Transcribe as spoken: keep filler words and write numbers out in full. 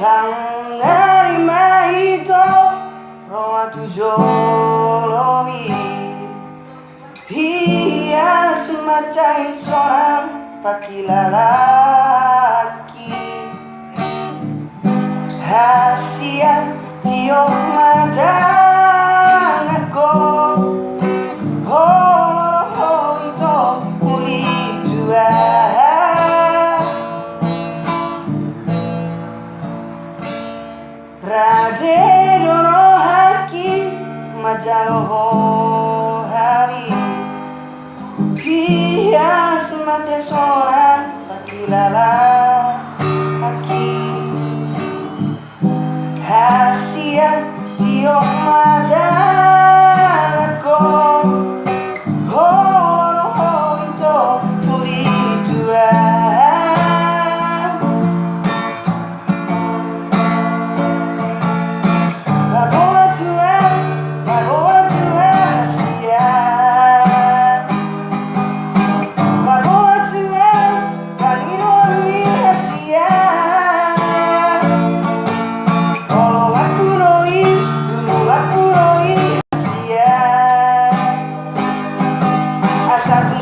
Sannari ma ito ro tu jolomi, hias ma tahi soran pangkilalaan. Hasian tiop ma tanganku, olo ho ito uli tu aha. Rade do rohangki manjalo ho hami, hias ma tahi soran pangkilalaan. Hasian tiop ma tanganku, olo ho ito uli tu aha. Paboa tu aha, paboa tu aha hasian. Paboa tu aha, pangilo ni hasian. Oloanku do i, duluanku do i hasian. Asa tu